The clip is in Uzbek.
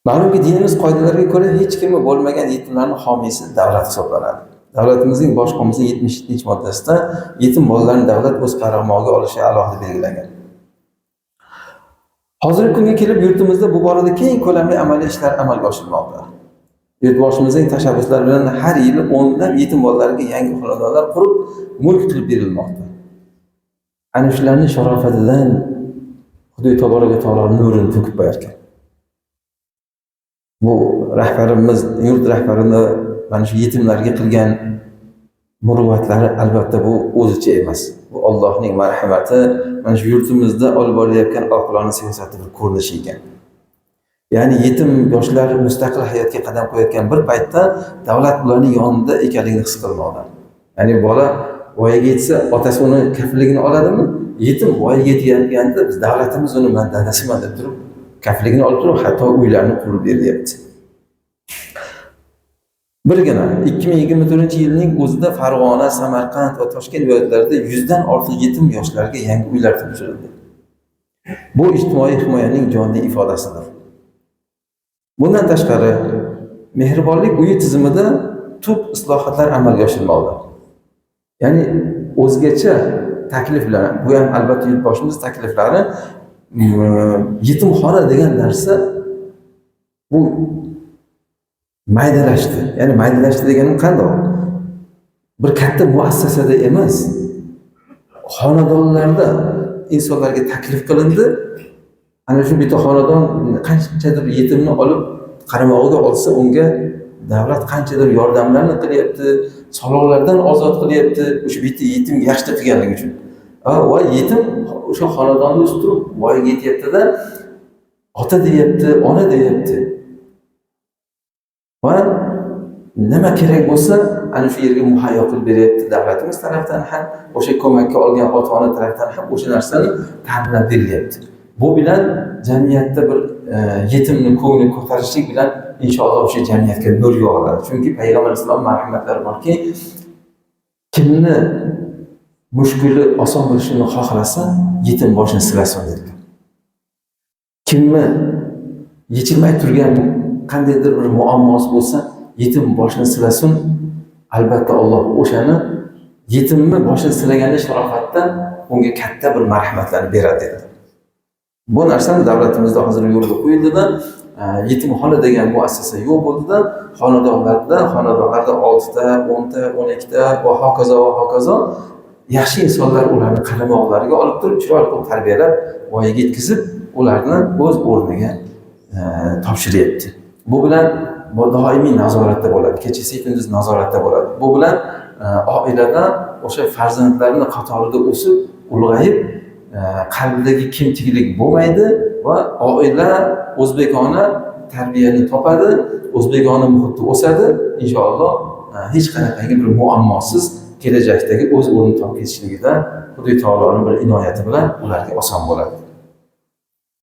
Ma'lumki, dinimiz qoidalariga ko'ra hech kimi bo'lmagan yetimlarning homiysi davlat hisoblanadi. Davlatimizning bosh qonunisining 77-moddasida yetim bolalarni davlat o'z qaramog'iga olishi alohida belgilangan. Hozirgi kunga kelib yurtimizda bu borada keng ko'lamli amaliy ishlar amalga oshirilmoqda. Yurtboshimizning tashabbuslari bilan har yili o'nlab yetim bolalarga yangi xonadonlar qurib, mulk qilib berilmoqda. Ana shularning sharofatidan Xudo taboraka taolo nurini to'kib qo'yar ekan. Bu rahbarimiz, yurt rahbarini mana shu yetimlarga qilgan muruvvatlari albatta bu o'zicha emas. Bu Allohning marhamati, mana shu yurtimizda olib borilayotgan oqilona siyosatning bir ko'rinishi ekan. Ya'ni yetim yoshlar mustaqil hayotga qadam qo'yayotgan bir paytda davlat ularning yonida ekanligini his qilmoqda. Ya'ni bola voyaga yetsa, otasi uni kafilligini oladimi? Yetim voyaga yetganda biz davlatimiz uni man dadasiman deb turib kafilligini olib turib, hatto uylarni qurib berilyapti. Birgina 2024-yilning o'zida Farg'ona, Samarqand va Toshkent viloyatlarida 100 dan ortiq yetim yoshlarga yangi uylar topshirildi. Bu ijtimoiy himoyaning jonli ifodasidir. Bundan tashqari, mehribonlik uyi tizimida tub islohotlar amalga oshirilmoqda. Ya'ni o'zgacha takliflar, bu ham albatta yurtboshimiz takliflari, yetimxona degan narsa bu maydalashdi. Ya'ni maydalashdi deganim qandoq? Bir katta muassasada emas, xonadonlarda insonlarga taklif qilindi. Ana shu bitta xonadon qanchadir yetimni olib qaramog'iga olsa, unga davlat qanchadir yordamlarni qilyapti, soliqlardan ozod qilyapti, o'sha bitta yetimga yaxshilik qilganligi uchun. Va yetim o'sha xonadonda o'sib turib voyaga yetyapti-da, ota deyapti, ona deyapti. Va nima kerak bo'lsa, ana shu yerga muhayyo qilib beryapti davlatimiz tarafdan ham, o'sha ko'makka olgan ota-ona tarafdan ham o'sha narsani ta'minlab berilyapti. Bu bilan jamiyatda bir yetimni ko'nglini ko'tarishlik bilan inshaalloh o'sha jamiyatga nur yog'iladi. Chunki payg'ambar alayhissalom marhamatlari borki, kimni mushkuli oson bo'lishini xohlasa, yetim boshini silasin dedilar. Kimni yechilmay turgan qandaydir bir muammosi bo'lsa, yetim boshini silasin, albatta Alloh o'shani yetimni boshini silaganda sharofatdan unga katta bir marhamatlarni beradi dedilar. Bu narsani davlatimizda hozir yo'lga qo'yildida, yetimxona degan muassasa yo'q bo'ldida, xonadonlarda 6 ta, 10 ta, 12 ta va hokazo va hokazo yaxshi insonlar ularni qaramoqlariga olib turib, chiroyli qilib tarbiyalab, voyaga yetkazib, ularni o'z o'rniga topshiryapti. Bu bilan bu doimiy nazoratda bo'ladi, kechasi kunduz nazoratda bo'ladi. Bu bilan oilada o'sha farzandlarni qatorida o'sib, ulg'ayib, qalbidagi kemtiklik bo'lmaydi va oila o'zbekona tarbiyani topadi, o'zbekona muhitda o'sadi. Inshaalloh hech qanaqangi bir muammosiz kelajakdagi o'z o'rnini topib ketishligida Xudo taoloning bir inoyati bilan ularga oson bo'ladi.